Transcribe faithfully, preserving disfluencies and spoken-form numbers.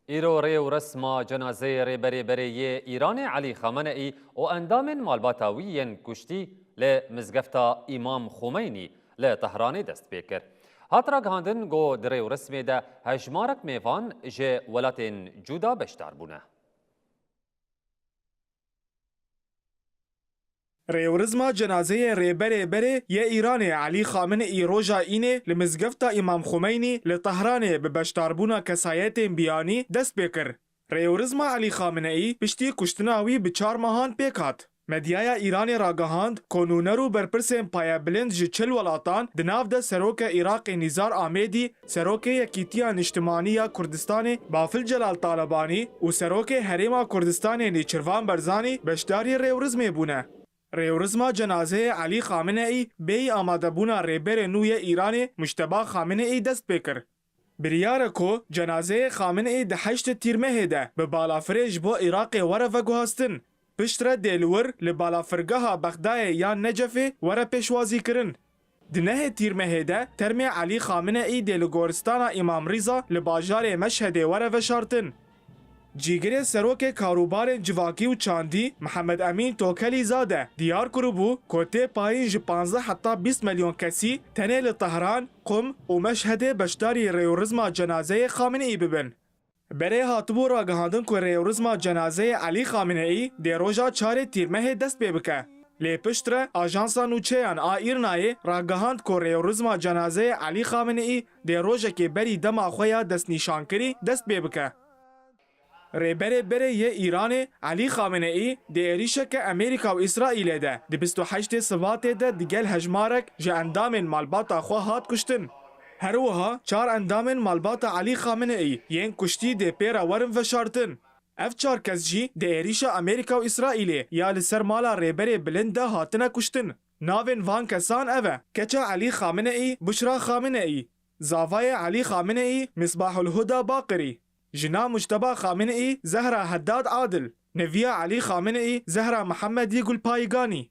Îro rê û resma cenazeyê Rêberê Berê yê Îranê Elî Xameneî û endamên malbata wî yên kuştî li mizgefta Îmam Xumeynî li Tehranê dest pê kir. Hat ragihandin ku di rê û resmê de hejmarek mêvan ji welatên cuda beşdar bûne. Rêwrizma cenazeyê Rêberê Berê yê Îranê Elî Xameneî roja Înê li mizgefta Îmam Xumeynî li Tehranê bi beşdarbûna kesayetên biyanî dest pê kir. Rêwrizma Elî Xameneî piştî kuştina wî bi çar mehan pêk hat. Medyaya Îranê ragihand ku nûner û berpirsên payebilind ji çil welatan, di nav de Serokê Iraqê Nîzar Amêdî, Serokê Yekîtiya Niştimanî ya Kurdistanê Bafil Celal Talebanî û Serokê Herêma Kurdistanê Nêçirvan Berzanî beşdarî rêwrizmê bûne. Rêwrizma cenazeyê Elî Xameneî bêyî amadebûna rêberê nû yê Îranê Mujteba Xameneî dest pê kir. Biryar e ku cenazeyê Xameneî di heştê Tîrmehê de bi balafirê ji bo Iraqê were veguhastin. Piştre dê li wir li balafirgeha Bexdayê yan Necefê were pêşwazîkirin. Di nehê Tîrmehê de termê Elî Xameneî dê li goristana Îmam Rîza li bajarê Meşhedê were veşartin. Cîgirê Serokê Karûbarên Civakî û Çandî Mihemed Emîn Tokelîzade diyar kiribû ku tê payîn ji panzdeh heta bîst milyon kesî tenê li Tehran, Qum û Meşhedê beşdarî rêwrizma cenazeyê Xameneî bibin. Berê hatibû ragihandin ku rêwrizma cenazeyê Elî Xameneî dê roja çarê Tîrmehê dest pê bike. Lê piştre ajansa nûçeyan a Îrnayê ragihand ku rêwrizma cenazeyê Elî Xameneî dê rojekê berî dema xwe ya destnîşankirî dest pê bike. Rêberê berê yê Îranê Elî Xameneî di êrîşeke Amerîka û Îsraîlê de di bîst û heştê Sibatê de digel hejmarek ji endamên malbata xwe hat kuştin. Her wiha çar endamên malbata Elî Xameneî yên kuştî dê pê re werin veşartin. Ev çar kes jî di êrîşa Amerîka û Îsraîlê ya li ser mala rêberê bilind de hatine kuştin. Navên van kesan ev e: keça Elî Xameneî, Buşra Xameneî, zavayê Elî Xameneî, Misbahul Huda Baqirî, jina Mujteba Xameneî, Zehra Heddad Adil, neviya Elî Xameneî, Zehra Mihemedî Gulpayîganî.